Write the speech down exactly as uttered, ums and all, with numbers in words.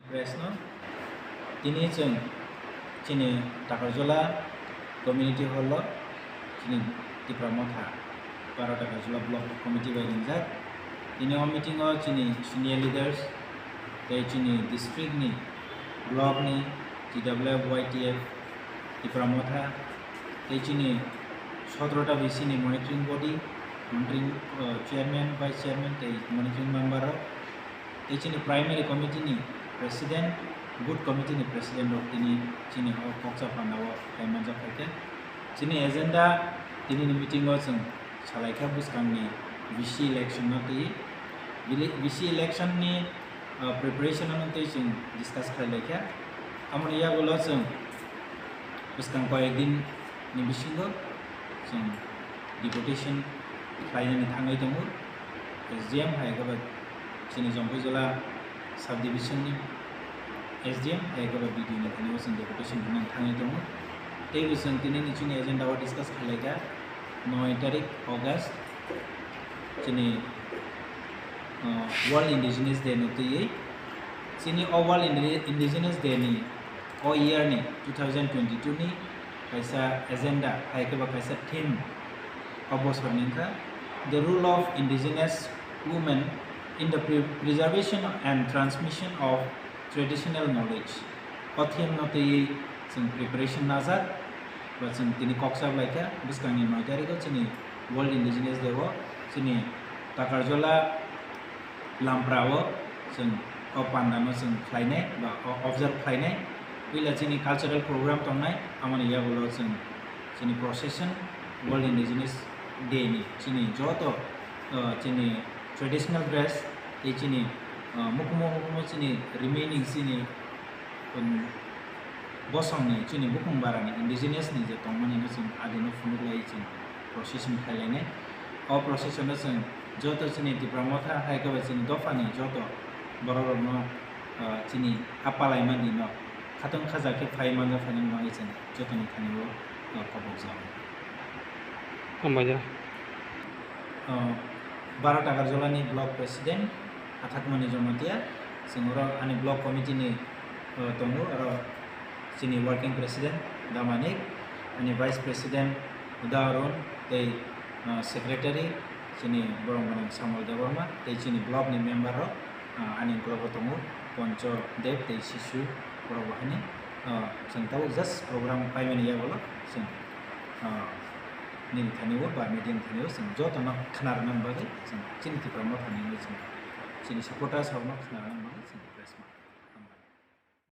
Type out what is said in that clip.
Press no tini chwng chini Takarjala Community Hall o chini Tipra Motha baro Takarjala Block Committee bai ringjak. Tini o meeting o chini senior leaders tei chini district ni, block ni, T W F, Y T F, Tipra Motha tei chini sotro ta bisi ni monitoring body, monitoring, uh, chairman, vice chairman tei monitoring member rok tei chini primary committee ni president, booth committee ni president rok tini chini o kokcha panda o phai manjak phaikha. Chini agenda tini ni meeting o chwng salaikha bwskang ni V C election no twi. Bili-, V C election ni, uh, preparation no twi chwng discuss khlai laikha. Amoni yagulo chwng bwskang koyek din ni bisingo chwng deputation khlainani thangwi tongo. S D M hai khe ba chini Jampuijala subdivision ni S D M hai khe ba B D O ni thani o chwng deputation rwna thangwi tongo. Tei bo chwng tini ni chini agenda o discuss khlaikha noi tarik August chini, uh, World Indigenous Day no twiwi. Chini o World Indi-, Indigenous Day ni o year ni two thousand twenty-two ni kaisa agenda, hai khe ba kaisa theme o bosor ni wngkha, "The role of indigenous women in the pre-, preservation and transmission of traditional knowledge." O theme no twiwi chwng preparation najak, ba chwng tini koksa blaikha bwskangni noi tarikh o chini World Indigenous Day o chini Takarjala Lampra o chwng o panda no chwng khlainai ba o observe khlainai. Puila chini cultural program tongnai, amoni yagulo chwng chini procession, World Indigenous Day ni chini joto, uh, chini traditional dress tei chini, uh, mukumu mukumu chini remaining chini, um, bosongni chini bukung barani indigenous ni je tongmani no chwng adino phunuk lai chwng procession khlai lainai. O procession no chwng joto chini Tipra Motha hai khe ba chini dophani joto borok rokno, ah, chini apalai mani no khatong khaja khe phai manja phai nang bagwi chwng jotoni thani o, ah, khobok jago. Hambai. Ah, baro Takarjala ni block president Hathakmani Jamatia, chwng oro ani block committee ni, ah, tongo, oro chini working president Damanik, ani vice president Uda Arun, tei, ah, secretary chini borok gwnang Samuel Debbarma, tei chini block ni member rok, ah, ani ukulok o tongo Poncho Deb tei Sisu, borok bo haino, ah, chwng tabuk just program paimani yagulo chwng, ah, nini thani o ba media ni thani o chwng joto no khna rwna bagwi chwng chini Tipra Motha ni chwng chini supporters rok no khna rwna bagwi chwng press ma.